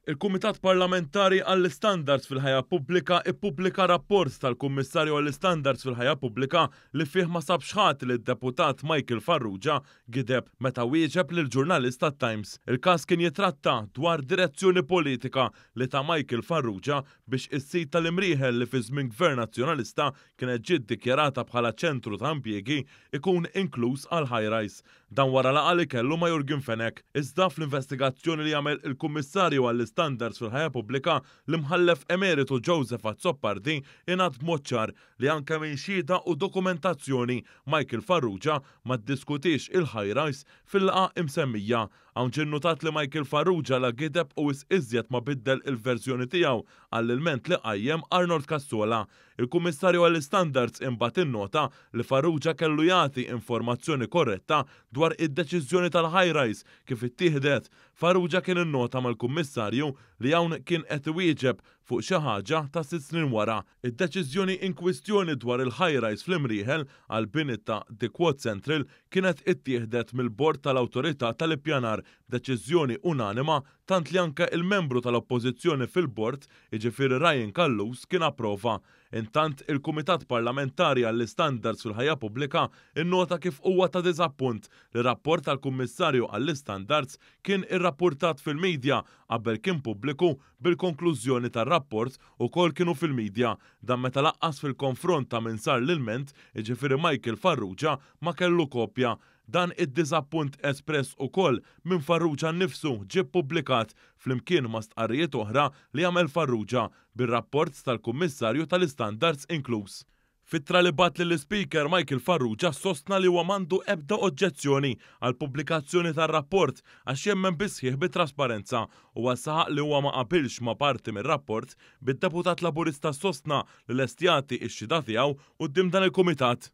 Il-Kumitat Parlamentari għall-Istandards fil-Ħajja Pubblika ippubblika rapport tal-Kummissarju għall-Istandards fil-Ħajja Pubblika li fih ma sabx ħati lid-Deputat Michael Farrugia gideb meta wieġeb lill-ġurnalist tat-Times. Il-każ kien jitratta dwar direzzjoni politika li ta Michael Farrugia biex is-sit tal-Imrieħel li fi żmien Gvern Nazzjonalista kienet ġiet dikjarata bħala ċentru ta' impjiegi ikun inkluż għal high-rise. Dan wara laqgħa li kellu ma' Yorgen Fenech. Iżda fl-investigazzjoni li għamel il-Kummissarju għall-Istandards fil-Ħajja Pubblika, l-Imħallef Emeritu Joseph Azzopardi ingħad b'mod ċar li anke minn xhieda u dokumentazzjoni Michael Farrugia ma ddiskutiex il-high-rise fil-laqgħa imsemmija. Hawn ġie nnutat li Michael Farrugia la gideb u wisq iżjed ma biddel il-verżjoni tiegħu għall-ilment li qajjem Arnold Cassola. Il-Kummissarju għall-Istandards imbagħad innota li Farrugia kellu jagħti informazzjoni korretta dwar id-deċiżjoni tal-high-rise kif ittieħdet. Farrugia kien innota mal-Kummissarju li hawn kien qed iwieġeb fuq xi ħaġa ta' sitt snin wara. Id-deċiżjoni inkwistjoni dwar il-high-rise fl-Imrieħel għall-bini ta' The Quad Central kienet ittieħdet mill-Bord tal-Awtorità tal-Ippjanar b'deċiżjoni unanima tant li anke il-membru tal-Oppożizzjoni fil-Bord, jiġifieri Ryan Callus kien approva. Intant, il-Kumitat Parlamentari għall-Istandards fil-Ħajja Pubblika nnota kif huwa ta' diżappunt li rapport tal-Kummissarju għall-Istandards kien irrappurtat fil-media qabel kien pubbliku bil-konklużjoni tar-rapport ukoll kienu fil-media, dan meta lanqas fil-konfront ta' min sar l-ilment, jiġifieri Michael Farrugia, ma kellu kopja. Dan id-diżappunt espress ukoll minn Farrugia nnifsu ġie ppubblikat flimkien ma' stqarrijiet oħra li għamel Farrugia, bir-rapport tal-Kummissarju tal-Istandards inkluż. F'ittra li bagħat lill-Ispeaker Michael Farrugia sostna li huwa m'għandu ebda oġġezzjoni għall-pubblikazzjoni tar-rapport għax jemmen bis-sħiħ bit-trasparenza. Huwa saħaq li huwa ma qabilx ma' parti mir-rapport, bid-Deputat Laburista sostna li lest jagħti x-xhieda tiegħu quddiem dan il-kumitat.